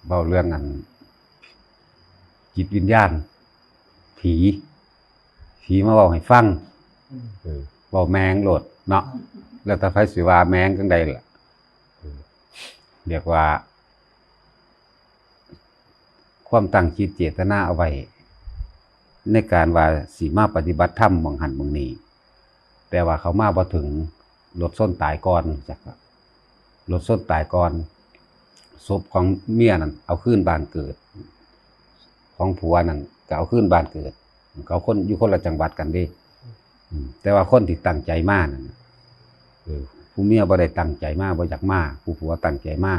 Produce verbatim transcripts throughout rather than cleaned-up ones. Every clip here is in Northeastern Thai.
เว้าเรื่องอัน จิตวิญญาณ ผี ผีมาเว้าให้ฟัง อืม เออ เว้าแมงโลดเนาะ อืม แล้วแต่ไผสิว่าแมงจั่งใดล่ะ เออ เรียกว่า ความตั้งจิตเจตนาเอาไว้ ในการว่าสิมาปฏิบัติธรรมหม่องหั้นหม่องนี้ แต่ว่าเขามาบ่ถึง รถชนตายก่อน จัก รถชนตายก่อน ศพของเมียนั่นเอาคืนบ้านเกิด ของผัวนั่นก็เอาคืนบ้านเกิด เขาคนอยู่คนละจังหวัดกันเด้ อืม แต่ว่าคนที่ตั้งใจมานั่นน่ะ เออ ผู้เมียบ่ได้ตั้งใจมา บ่อยากมา ผู้ผัวตั้งใจมา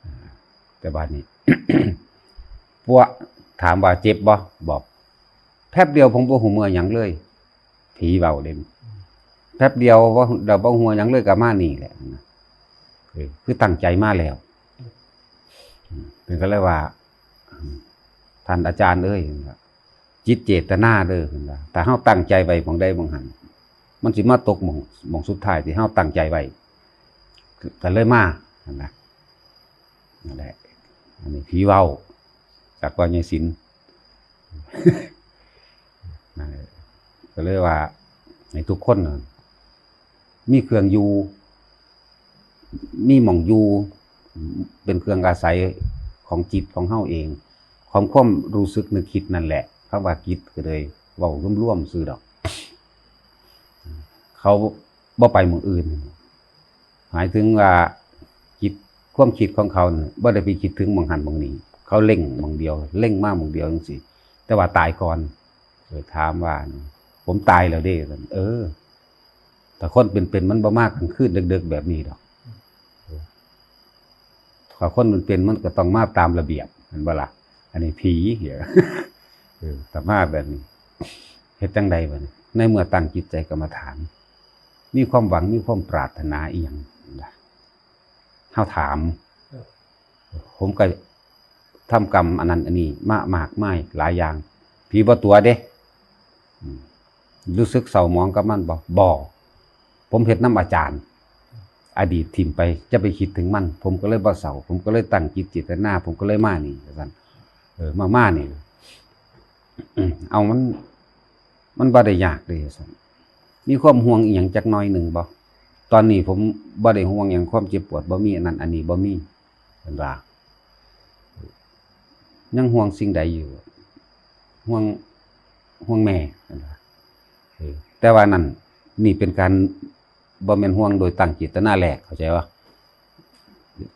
อ่า แต่บัดนี้ พวกถามว่าเจ็บบ่ บอก แป๊บเดียวผมบ่ฮู้เมื่อยหยังเลย ผีเว้าเด้ แป๊บเดียวบ่ เดี๋ยวบ่ฮู้หยังเลยก็มานี่แหละนะ เออ คือตั้งใจมาแล้ว อืม เพิ่นก็เลยว่า อืม ท่านอาจารย์เอ้ย จิตเจตนาเด้อ เพิ่นว่า ถ้าเฮาตั้งใจไว้หม่องใดหม่องหั้น มันสิมาตกหม่อง หม่องสุดท้ายที่เฮาตั้งใจไว้ ก็เลยมา นั่นนะ นั่นแหละ อันนี้ผีเว้า จากว่าใหญ่ศิลป์ นั่นแหละ ก็เลยว่า ให้ทุกคนน่ะ มีเครื่องอยู่ มีหม่องอยู่ เป็นเครื่องอาศัยของจิตของเฮาเอง ของความรู้สึกนึกคิดนั่นแหละ คำว่าจิตก็เลยเว้ารวมๆซื่อดอก เขาบ่ไปหม่องอื่น หมายถึงว่าจิต ความคิดของเขาน่ะบ่ได้ไปคิดถึงหม่องหั้นหม่องนี้ เขาเล็งหม่องเดียว เล็งมาหม่องเดียวจังซี้ แต่ว่าตายก่อน เออ ถามว่า "ผมตายแล้วเด้" เออ แต่คนเป็นๆมันบ่มากลางคืนดึกๆแบบนี้ดอก ถ้าคนมันเป็นมันก็ต้องมาตามระเบียบ เห็นบ่ล่ะ อันนี้ผี เออ แต่มาแบบนี้ เฮ็ดจั่งใดบัดนี้ ในเมื่อตั้งจิตใจกรรมฐาน มีความหวัง มีความปรารถนาอีหยังล่ะ เฮาถาม ครับ ผมก็ทำกรรมอันนั้นอันนี้มามากมายหลายอย่าง ผีบ่ตั๋วเด้ อืม รู้สึกเศร้าหมองกับมันบ่ บ่ ผมเฮ็ดนำอาจารย์ อดีตถิ่มไป จะไปคิดถึงมัน ผมก็เลยบ่เศร้า ผมก็เลยตั้งจิตเจตนา ผมก็เลยมานี่ ว่าซั่น เออ มา มานี่ เอามัน มันบ่ได้ยากเด้ ว่าซั่น มีความห่วงอีหยังจักหน่อยหนึ่งบ่ ตอนนี้ผมบ่ได้ห่วงหยัง ความเจ็บปวดบ่มี อันนั้นอันนี้บ่มี เพิ่นว่า ยังห่วงสิ่งใดอยู่ ห่วง ห่วงแม่ เพิ่นว่า เออ แต่ว่านั่น นี่เป็นการ บ่แม่นห่วงโดยตั้งเจตนาแรก เข้าใจบ่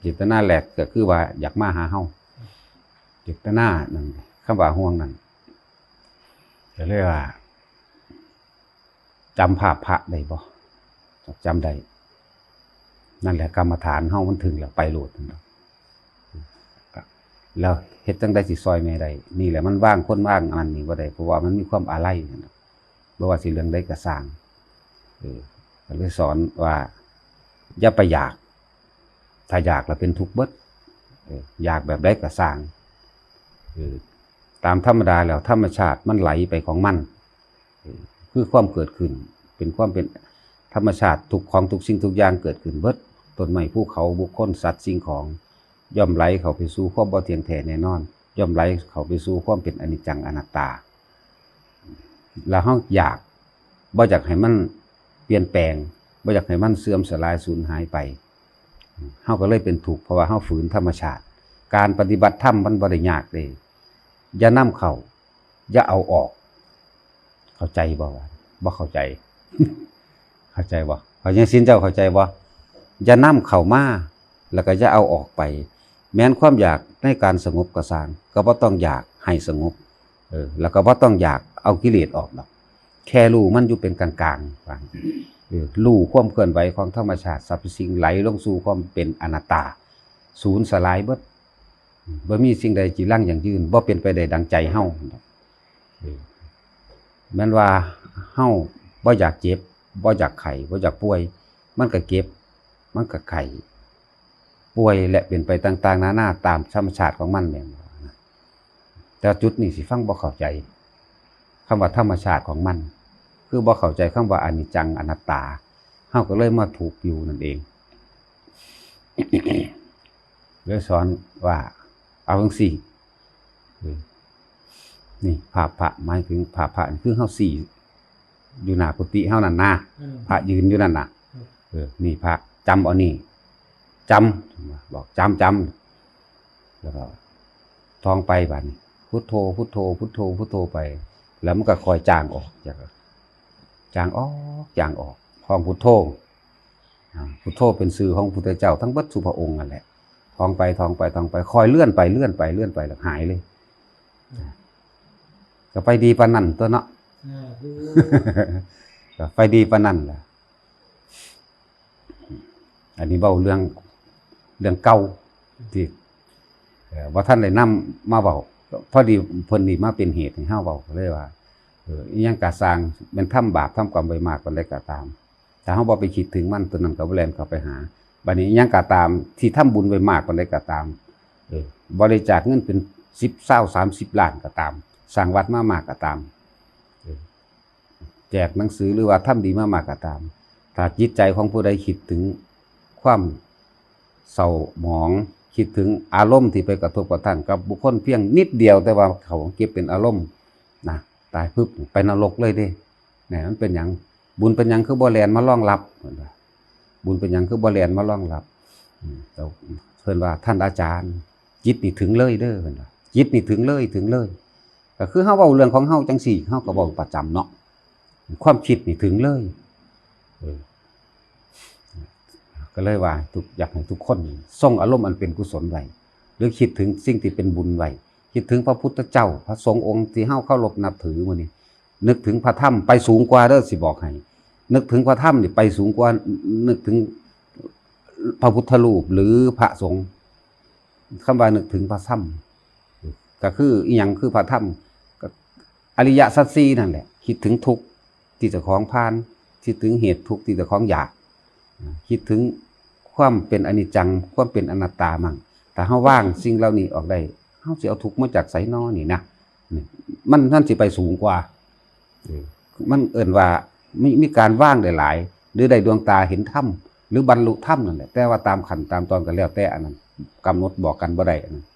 เจตนาแรกก็คือว่าอยากมาหาเฮา เจตนานั่น คำว่าห่วงนั่น ก็เลยว่า จำภาพพระได้บ่ จำได้ นั่นแหละกรรมฐานเฮามันถึงแล้ว ไปโลดนั่นดอก แล้วเฮ็ดจั่งใดสิซอยแม่ได้ นี่แหละมันวางคนวางอันนี้บ่ได้ เพราะว่ามันมีความอาลัยนั่นน่ะ บ่ว่าสิเรื่องใดก็ซ่าง เออ ก็เลยสอนว่า อย่าไปอยาก ถ้าอยากแล้วเป็นทุกข์เบิด เออ อยากแบบใดก็ซ่าง เออ ตามธรรมดาแล้วธรรมชาติมันไหลไปของมัน เออ คือความเกิดขึ้น เป็นความเป็นธรรมชาติ ทุกของทุกสิ่งทุกอย่างเกิดขึ้นเบิด ต้นไม้ ภูเขา บุคคล สัตว์ สิ่งของ ย่อมไหลเข้าไปสู่ความบ่เที่ยงแท้แน่นอน ย่อมไหลเข้าไปสู่ความเป็นอนิจจังอนัตตา แล้วเฮาอยาก บ่อยากให้มันเปลี่ยนแปลง บ่อยากให้มันเสื่อมสลายสูญหายไป เฮาก็เลยเป็นทุกข์ เพราะว่าเฮาฝืนธรรมชาติ การปฏิบัติธรรมมันบ่ได้ยากเด้ อย่านำเข้า อย่าเอาออก เข้าใจบ่วะ บ่เข้าใจ เข้าใจบ่ เข้าใจสินเจ้าเข้าใจบ่ อย่านำเข้ามา แล้วก็อย่าเอาออกไป แม้นความอยากในการสงบก็ซ่าง ก็บ่ต้องอยากให้สงบ เออ แล้วก็บ่ต้องอยากเอากิเลสออกดอก แค่รู้มันอยู่เป็นกลางๆ ว่า เออ รู้ความเคลื่อนไหวของธรรมชาติ สรรพสิ่งไหลลงสู่ความเป็นอนัตตา สูญสลายเบิด บ่มีสิ่งใดจีรังยั่งยืน บ่เป็นไปได้ดังใจเฮา เออ แม้นว่าเฮาบ่อยากเจ็บ บ่อยากไข้ บ่อยากป่วย มันก็เจ็บ มันก็ไข้ ป่วยและเป็นไปต่างๆนานาตามธรรมชาติของมันแม่นบ่นะ แต่จุดนี้สิฟังบ่เข้าใจ คำว่าธรรมชาติของมัน คือบ่เข้าใจคำว่าอนิจจังอนัตตา เฮาก็เลยมาทุกข์อยู่นั่นเอง เลยสอนว่า เอาจังซี่ เออ นี่ พระ พระ หมายถึงพระ พระ นี่คือเฮาซี้อยู่หน้ากุฏิเฮานั่นนะ อืม พระยืนอยู่นั่นน่ะ ครับ เออ นี่พระ จำเอานี่ จำ บอก จำ จำ แล้วก็ท่องไปบาดนี้ พุทโธ พุทโธ พุทโธ พุทโธไป แล้วมันก็ค่อยจางออก จาก จางออก จางออก ท่องพุทโธ อ่า พุทโธเป็นชื่อของพระพุทธเจ้าทั้งเบิดทุกพระองค์นั่นแหละ ท่องไป ท่องไป ท่องไป ค่อยเลื่อนไป เลื่อนไป เลื่อนไป แล้วหายเลย ก็ไปดีปานนั้นตัวเนาะ อ่า ถูก ก็ไปดีปานนั้นแหละ อันนี้เว้าเรื่อง เรื่องเก่าที่ เอ่อ บ่ทันได้นำมาเว้า พอดีเพิ่นนี่มาเป็นเหตุให้เฮาเว้า ก็เลยว่า เออ อิหยังก็ซ่าง แม่นทำบาปทำกรรมไว้มากปานใดก็ตาม ถ้าเฮาบ่ไปคิดถึงมัน ตัวนั้นก็บ่แล่นเข้าไปหา บัดนี้อิหยังก็ตามที่ทำบุญไว้มากปานใดก็ตาม เออ บริจาคเงินเป็นสิบ ซาว สามสิบล้านก็ตาม สร้างวัดมามากก็ตาม เออ แจกหนังสือหรือว่าทำดีมามากก็ตาม ถ้าจิตใจของผู้ใดคิดถึงความเศร้าหมอง คิดถึงอารมณ์ที่ไปกระทบกระทั่งกับบุคคลเพียงนิดเดียว แต่ว่าเขาเก็บเป็นอารมณ์นะ ตายปุ๊บไปนรกเลยเด้ เนี่ย มันเป็นหยัง บุญเป็นหยังคือบ่แล่นมารองรับ เพิ่นว่า บุญเป็นหยังคือบ่แล่นมารองรับ อืม แล้วเพิ่นว่า ท่านอาจารย์ จิตนี่ถึงเลยเด้อ เพิ่นว่า จิตนี่ถึงเลย ถึงเลย ก็คือเฮาเว้าเรื่องของเฮาจังซี่ เฮาก็เว้าประจำเนาะ ความคิดนี่ถึงเลย เออ ก็เลยว่าทุก อยากให้ทุกคนส่งอารมณ์อันเป็นกุศลไว้ หรือคิดถึงสิ่งที่เป็นบุญไว้ คิดถึงพระพุทธเจ้า พระสงฆ์องค์ที่เฮาเคารพนับถือมื้อนี้ นึกถึงพระธรรมไปสูงกว่าเด้อ สิบอกให้ นึกถึงพระธรรมนี่ไปสูงกว่า นึกถึงพระพุทธรูปหรือพระสงฆ์ คำว่านึกถึงพระธรรม ก็คืออิหยัง คือพระธรรม ก็อริยสัจสี่นั่นแหละ คิดถึงทุกข์ที่เจ้าของผ่าน คิดถึงเหตุทุกข์ที่เจ้าของอยาก คิดถึงความเป็นอนิจจัง ความเป็นอนัตตามั่ง ถ้าเฮาวางสิ่งเหล่านี้ออกได้ เฮาสิเอาทุกข์มาจากไสน้อนี่นะ นี่ มัน มันสิไปสูงกว่า เออ มันเอิ้นว่ามี มีการวางได้หลาย หรือได้ดวงตาเห็นธรรม หรือบรรลุธรรมนั่นแหละ แต่ว่าตามขั้นตามตอนก็แล้วแต่ อันนั้นกำหนดบอกกันบ่ได้ อันนั้น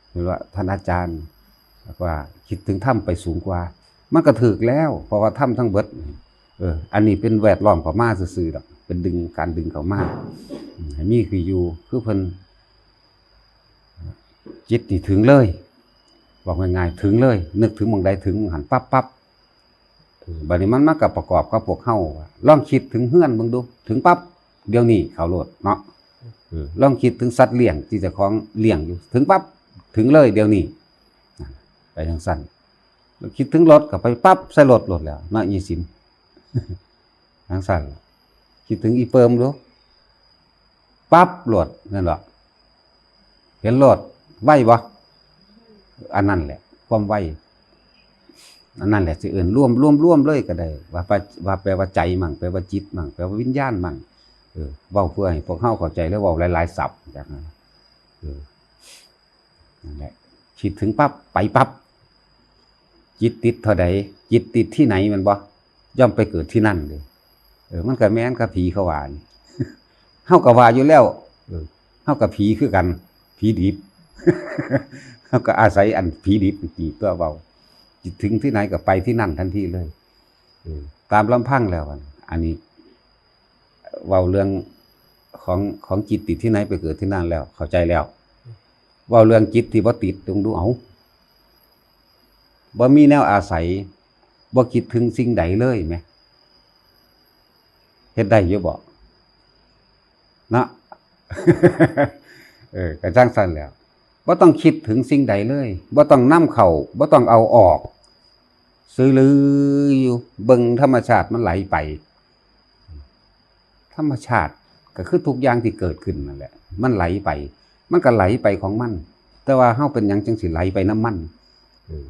เห็นว่าท่านอาจารย์ว่าคิดถึงธรรมไปสูงกว่า มันก็ถูกแล้ว เพราะว่าธรรมทั้งเบิด เออ อันนี้เป็นแวดล้อมเข้ามาซื่อๆดอก เป็นดึง การดึงเข้ามา อืม ให้มีคืออยู่ คือเพิ่น จิตนี่ถึงเลย บอกง่ายๆ ถึงเลย นึกถึงหม่องใดถึงหม่องหั้นปั๊บปั๊บ เออ บัดนี้มันมากับประกอบกับพวกเฮา ลองคิดถึงเฮือนเบิ่งดู ถึงปั๊บ เดี๋ยวนี้เข้าโลดเนาะ เออ ลองคิดถึงสัตว์เลี้ยงที่เจ้าของเลี้ยงอยู่ ถึงปั๊บ ถึงเลยเดี๋ยวนี้ ไปจั่งซั้น คิดถึงรถก็ไปปั๊บใส่รถโลดแล้วเนาะ ยี่สิบ จั่งซั้น คิดถึงอีเปิมดู ปั๊บโลด นั่นแหละ เห็นโลด ไวบ่ อันนั้นแหละ ความไว อันนั้นแหละสิเอิ้นรวม รวม รวมเลยก็ได้ ว่าไป ว่าแปลว่าใจมั่ง แปลว่าจิตมั่ง แปลว่าวิญญาณมั่ง เออ เว้าเพื่อให้พวกเฮาเข้าใจ แล้วเว้าหลายๆศัพท์จากนั้น เออ นั่นแหละ คิดถึงปั๊บ ไปปั๊บ จิตติดเท่าใด จิตติดที่ไหนแม่นบ่ ย่อมไปเกิดที่นั่นเลย เออ มันก็แม่นกับผีเขาว่านี่ เฮาก็ว่าอยู่แล้ว เออ เฮากับผีคือกัน ผีดิบ เฮาก็อาศัยอันผีดิบนี่ตัวเว้า จิตถึงที่ไหนก็ไปที่นั่นทันทีเลย เออ ตามลำพังแล้วอัน อันนี้ เว้าเรื่องของ ของจิตติดที่ไหนไปเกิดที่นั่นแล้ว เข้าใจแล้ว เว้าเรื่องจิตที่บ่ติด จงดูเอา บ่มีแนวอาศัย บ่คิดถึงสิ่งใดเลยแหม เฮ็ดได้อยู่บ่ เนาะ เออ ก็จั่งซั้นแหล้ว บ่ต้องคิดถึงสิ่งใดเลย บ่ต้องนำเข้า บ่ต้องเอาออก ซื่อลืออยู่ เบิ่งธรรมชาติมันไหลไป ธรรมชาติก็คือทุกอย่างที่เกิดขึ้นนั่นแหละ มันไหลไป มันก็ไหลไปของมัน แต่ว่าเฮาเป็นหยังจั่งสิไหลไปนำมัน เออ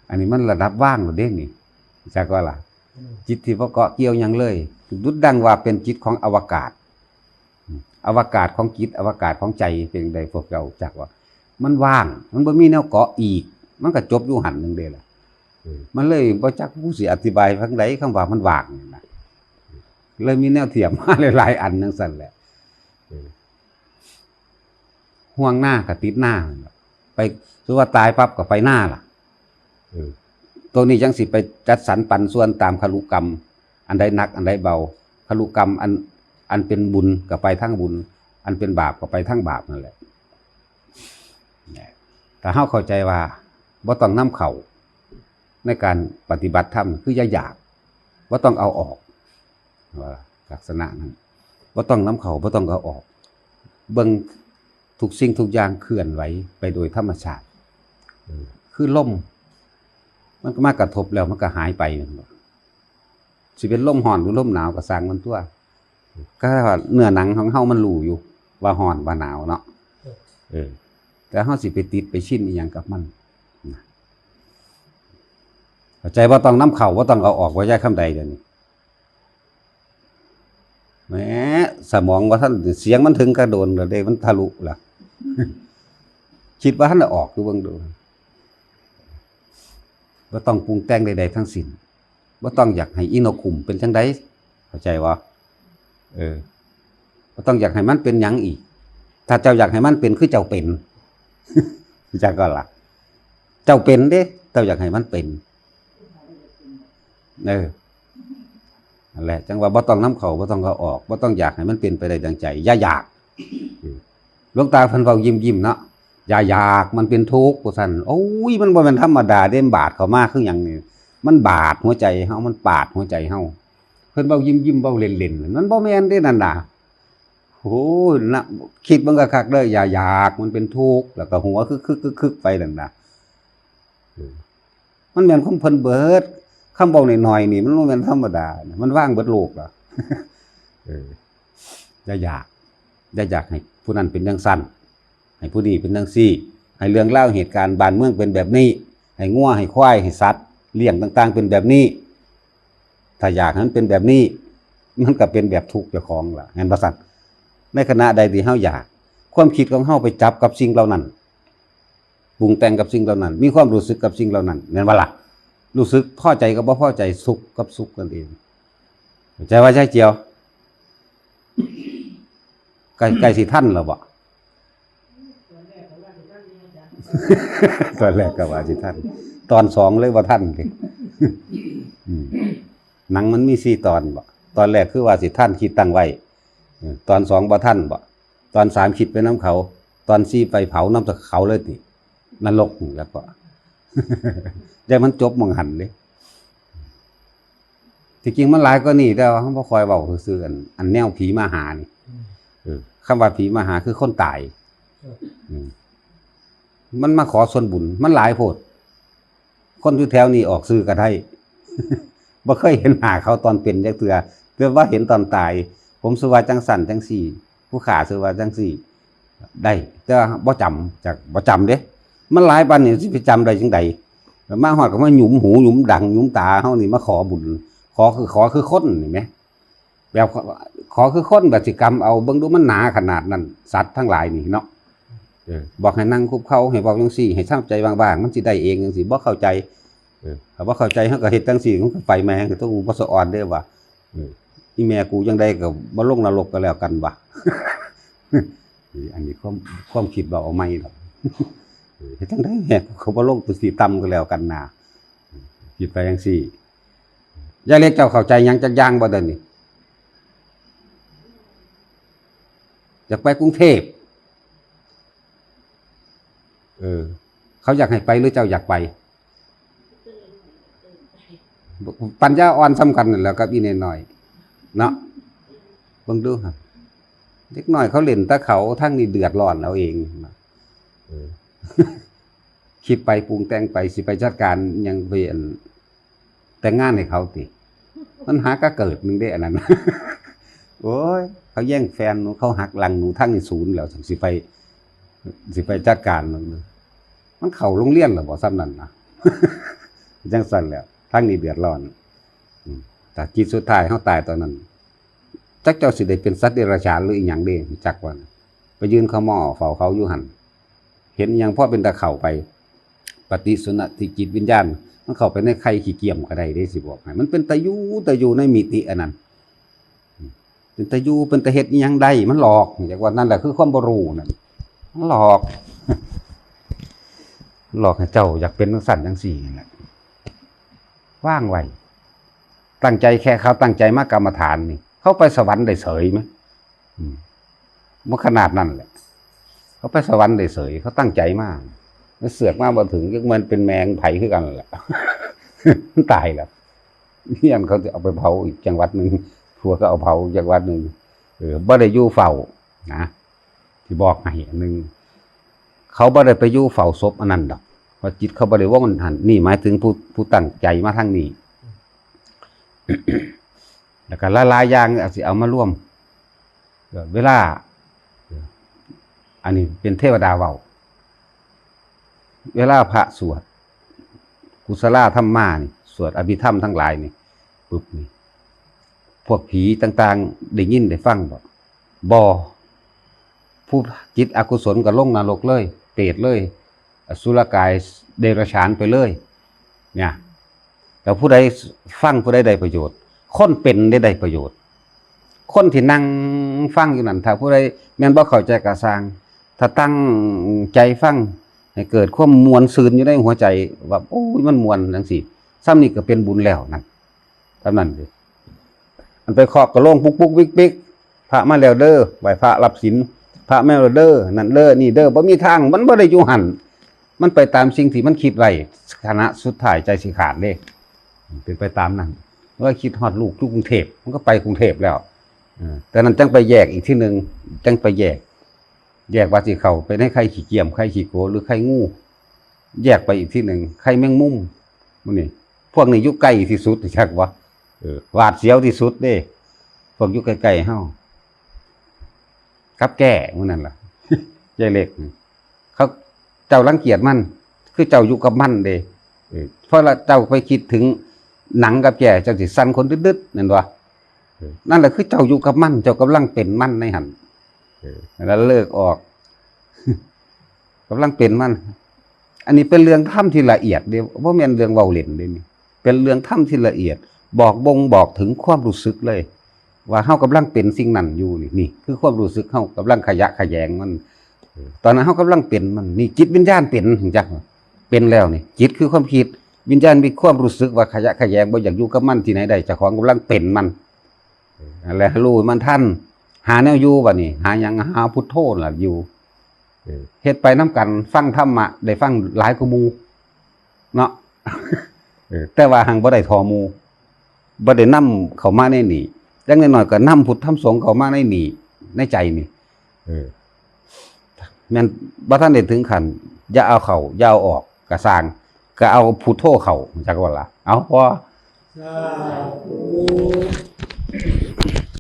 อันนี้มันระดับว่างแล้วเด้นี่ จักว่าล่ะ อืม จิตที่บ่เกาะเกี่ยวหยังเลย ดุจดังว่าเป็นจิตของอวกาศ อืม อวกาศของจิต อวกาศของใจเป็นใดพวกเจ้าจักว่า มันว่าง มันบ่มีแนวเกาะอีก มันก็จบอยู่หั่นหนึ่งเด้ล่ะ เออ มันเลยบ่จักผู้สิอธิบายทางใดคำว่ามันว่างนี่นะ เลยมีแนวเทียบมาหลายๆอันจั่งซั้นแหละ เออ ห่วงหน้าก็ติดหน้านั่นล่ะ ไป สมมุติว่าตายปั๊บก็ไปหน้าล่ะ เออ ตัวนี้จั่งสิไปจัดสรรปันส่วนตามคลุกรรม อันใดหนัก อันใดเบา คลุกรรมอัน อันเป็นบุญก็ไปทางบุญ อันเป็นบาปก็ไปทางบาปนั่นแหละ ถ้าเฮาเข้าใจว่าบ่ต้องนำเข้าในการปฏิบัติธรรม คืออย่าอยาก บ่ต้องเอาออก ว่าลักษณะนั้น บ่ต้องนำเข้า บ่ต้องเอาออก เบิ่งทุกสิ่งทุกอย่างเคลื่อนไหวไปโดยธรรมชาติ เออ คือลม มันก็มากระทบแล้วมันก็หายไปแม่นบ่ สิเป็นลมร้อนหรือลมหนาวก็ซ่างมันตั่ว ก็ว่าเนื้อหนังของเฮามันรู้อยู่ ว่าร้อนว่าหนาวเนาะ เออ แต่เฮาสิไปติดไปชินอีหยังกับมันนะ เข้าใจ บ่ต้องนำเข้า บ่ต้องเอาออก ว่ายายคำใดเดี๋ยวนี้ แหม สมองว่าท่าน เสียงมันถึงกระโดนแล้วเด้ มันทะลุละ คิดว่าท่านออกอยู่เบิ่งดู บ่ต้องปรุงแต่งใดๆทั้งสิ้น บ่ต้องอยากให้อีนกขุมเป็นจังใด เข้าใจบ่ เออ บ่ต้องอยากให้มันเป็นหยังอีก ถ้าเจ้าอยากให้มันเป็น คือเจ้าเป็น จักก็ล่ะ เจ้าเป็นเด้ เจ้าอยากให้มันเป็น เออ นั่นแหละ จั่งว่าบ่ต้องนำเข้า บ่ต้องเอาออก บ่ต้องอยากให้มันเป็นไปได้ดังใจ อย่าอยาก หลวงตาเพิ่นเว้ายิ้มๆเนาะ อย่าอยาก มันเป็นทุกข์ ว่าซั่น โอ้ย มันบ่แม่นธรรมดาเด้ บาดเข้ามาคือหยังนี่ มันบาดหัวใจเฮา มันปาดหัวใจเฮา เพิ่นเว้ายิ้มๆ เว้าเล่นๆ มันบ่แม่นเด้นั่นน่ะ โอ้ย นะ คิดเบิ่งคักๆเด้อ อย่าอยาก มันเป็นทุกข์ แล้วก็หัวคึกๆๆๆไปนั่นน่ะ เออ มันแม่นของเพิ่นเบิด คำเว้าน้อยๆนี่ มันบ่แม่นธรรมดานะ มันวางเบิดโลกล่ะ เออ อย่าอยาก อย่าอยากให้ผู้นั้นเป็นจั่งซั้น ให้ผู้นี้เป็นจั่งซี้ ให้เรื่องราวเหตุการณ์บ้านเมืองเป็นแบบนี้ ให้งัว ให้ควาย ให้สัตว์เลี้ยงต่างๆเป็นแบบนี้ ถ้าอยากให้มันเป็นแบบนี้ มันก็เป็นแบบทุกข์เจ้าของล่ะ แม่นบ่ซั่น ในขณะใดที่เฮาอยาก ความคิดของเฮาไปจับกับสิ่งเหล่านั้น ปรุงแต่งกับสิ่งเหล่านั้น มีความรู้สึกกับสิ่งเหล่านั้น แม่นบ่ล่ะ รู้สึกพอใจกับบ่พอใจ สุขกับสุขนั่นเอง เข้าใจว่ายายเจียว ใกล้ ใกล้สิทันแล้วบ่ ตอนแรกก็ว่าสิทัน ตอนสองเลยบ่ทันเด้ อืม หนังมันมีสี่ตอนบ่ ตอนแรกคือว่าสิทัน คิดตั้งไว้ เออ ตอนสองบ่ทันบ่ ตอนสามคิดไปนำเขา ตอนสี่ไปเผานำเขาเลยติ นรกนี่แล้วก็ แต่มันจบหม่องหั้นเด้ ที่จริงมันหลายกว่านี้ แต่ว่าเฮาบ่ค่อยเว้าซื่อๆ อัน อันแนวผีมาหานี่ อืม เออ คำว่าผีมาหาคือคนตาย ครับ อืม มันมาขอส่วนบุญ มันหลายโพด คนอยู่แถวนี้ออกชื่อก็ได้ บ่เคยเห็นหน้าเขาตอนเป็นจักเทื่อ แต่ว่าเห็นตอนตาย ผมชื่อว่าจั่งซั้นจั่งซี้ ผู้ข้าชื่อว่าจั่งซี้ ได้ แต่ว่าบ่จำ จักบ่จำเด้ มันหลายปานนี้สิไปจำได้จั่งใด มาฮอดก็มาหยุมหูหยุมดังหยุมตาเฮานี่ มาขอบุญ ขอคือ ขอคือคนนี่แหม แบบขอ ขอคือคน แบบสิกำเอา เบิ่งดูมันหนาขนาดนั้น สัตว์ทั้งหลายนี่เนาะ เออ บอกให้นั่งคุกเข่า ให้บอกจั่งซี้ ให้ทำใจว่างๆ มันสิได้เองจั่งซี้ บ่เข้าใจ เออ ถ้าบ่เข้าใจ เฮาก็เฮ็ดจั่งซี้ มันก็ไปแม่ง ต้องอุปสะออนเด้อว่า เออ อีแม่กูจั่งใดก็บ่ลงนรกก็แล้วกันว่ะ เออ อันนี้ความ ความคิดเว้าเอาใหม่ดอก เออ เฮ็ดจั่งใดแม่กูก็บ่ลงไปสิต่ำก็แล้วกันนา คิดไปจั่งซี้ ยายเล็กเจ้าเข้าใจหยังจักอย่างบ่เดี๋ยวนี้ อยากไปกรุงเทพ เออ เขาอยากให้ไปหรือเจ้าอยากไป ปัญญาอ่อนส่ำกันนั่นแหล้วกับอีน้อยๆ เนาะ เบิ่งดูหั่น เด็กน้อยเขาเล่นแต่เขา ทางนี้เดือดร้อนเอาเอง เออ คิดไปปรุงแต่งไป สิไปจัดการหยัง ไปอัน แต่งงานให้เขาติ มันหากะเกิดหนึ่งเด้อันนั้น โอ้ย เขาแย่งแฟนหนู เขาหักหลังหนู ทางนี้ศูนย์แล้ว สิไป สิไปจัดการมัน มันเข้าโรงเรียนแล้วบ่ ส่ำนั้นนะ จั่งซั้นแหล้ว ทางนี้เดือดร้อน อืม แต่จิตสุดท้ายเฮาตายตอนนั้น จักเจ้าสิได้เป็นสัตว์เดรัจฉานหรืออีหยังเด้ จักว่านะ ไปยืนเขาหม้อเฝ้าเขาอยู่หั่น เห็นอีหยังพอเป็นตาเข้าไป ปฏิสนธิจิตวิญญาณ มันเข้าไปในไข่ขี้เกียมก็ได้เด้ สิบอกให้ มันเป็นตาอยู่ ตาอยู่ในมิติอันนั้น เป็นตาอยู่ เป็นตาเฮ็ดอีหยังได้ มันหลอก จักว่านั่นแหละคือความบ่รู้นั่น หลอก หลอกให้เจ้าอยากเป็นจังซั่นจังซี่นั่นแหละ วางไว้ ตั้งใจแค่เขาตั้งใจมากรรมฐานนี่ เขาไปสวรรค์ได้เสยไหม? อืม บ่ขนาดนั้นแหละ เขาไปสวรรค์ได้เสย เขาตั้งใจมาก มันเสือกมาบ่ถึง ก็เหมือนเป็นแมงไผคือกันแหละ มันตายแล้ว เฮียนเขาจะเอาไปเผาอีกจังหวัดหนึ่ง ผัวก็เอาเผาอีกจังหวัดหนึ่ง เออ บ่ได้อยู่เฝ้า นะ ที่บอกให้อันหนึ่ง เขาบ่ได้ไปอยู่เฝ้าศพอันนั้นดอก เพราะจิตเขาบ่ได้ว่องหัน นี่หมายถึงผู้ ผู้ตั้งใจมาทางนี้ แล้วก็หลายๆอย่างอาจสิเอามารวม เวลา อันนี้เป็นเทวดาเว้า เวลาพระสวด กุศลาธรรมานี่ สวดอภิธรรมทั้งหลายนี่ ปุ๊บนี่ พวกผีต่างๆ ได้ยินได้ฟังบ่? บ่ ผู้จิตอกุศลก็ลงนรกเลย เปรตเลย อสุรกายเดรัจฉานไปเลย เนี่ย แล้วผู้ใดฟังผู้ใดได้ประโยชน์ คนเป็นได้ได้ประโยชน์ คนที่นั่งฟังอยู่นั่น ถ้าผู้ใดแม่นบ่เข้าใจก็ซ่าง ถ้าตั้งใจฟัง ให้เกิดความม่วนซื่นอยู่ในหัวใจ ว่า โอ้ย มันม่วนจังซี่ ซ่ำนี่ก็เป็นบุญแล้วนั่น ซ่ำนั่นเด้ อันไปเคาะกระโหลกปุกปุกปิกปิก พระมาแล้วเด้อ ไหว้พระรับศีล พระมาแล้วเด้อ นั่นเด้อ นี่เด้อ บ่มีทาง มันบ่ได้อยู่หั่น มันไปตามสิ่งที่มันคิดไว้ ขณะสุดท้ายใจสิขาดเด้ เป็นไปตามนั้น ว่าคิดฮอดลูกอยู่กรุงเทพฯ มันก็ไปกรุงเทพฯแล้ว เออ แต่นั้นจังไปแยกอีกที่หนึ่ง จังไปแยก แยกว่าสิเข้าไปในไข่ขี้เกียม ไข่ขี้โก หรือไข่งู แยกไปอีกที่หนึ่ง ไข่แมงมุม หมู่นี่ พวกนี้อยู่ใกล้ที่สุด จักบ่? เออ หวาดเสียวที่สุดเด้ พวกอยู่ใกล้ๆเฮา กับแก้หมู่นั่นล่ะ ยายเล็ก เขา เจ้ารังเกียจมัน คือเจ้าอยู่กับมันเด้ เออ เพราะละเจ้าไปคิดถึงหนังกับแก้ เจ้าสิสั่นขนดึดๆ นั่นบ่? เออ นั่นแหละคือเจ้าอยู่กับมัน เจ้ากำลังเป็นมันในหั่น เออ แล้วเลิกออก กำลังเป็นมัน อันนี้เป็นเรื่องธรรมที่ละเอียดเด้ บ่แม่นเรื่องเว้าเล่นเด้นี่ เป็นเรื่องธรรมที่ละเอียด บอกบ่งบอกถึงความรู้สึกเลย ว่าเฮากำลังเป็นสิ่งนั้นอยู่นี่ นี่คือความรู้สึกเฮากำลังขยะแขยงมัน เออ ตอนนั้นเฮากำลังเป็นมัน นี่จิตวิญญาณเป็น จัก เป็นแล้วนี่ จิตคือความคิด วิญญาณมีความรู้สึกว่าขยะแขยง บ่อยากอยู่กับมันที่ไหนได้ เจ้าของกำลังเป็นมัน เออ นั่นแหละ รู้มันทัน หาแนวอยู่บัดนี้ หาหยัง หาพุทโธล่ะอยู่ เออ เฮ็ดไปนำกัน ฟังธรรมะ ได้ฟังหลายกว่าหมู่เนาะ เออ แต่ว่าหังบ่ได้เท่าหมู่ บ่ได้นำเข้ามาในนี่ อย่างน้อยๆก็นำพุทธธรรมสงฆ์เข้ามาในนี่ ในใจนี่ เออ แม่นบ่ทันได้ถึงขั้น อย่าเอาเข้า อย่าเอาออก ก็ซ่าง ก็เอาพุทโธเข้า จักว่าล่ะ เอาพอ สาธุ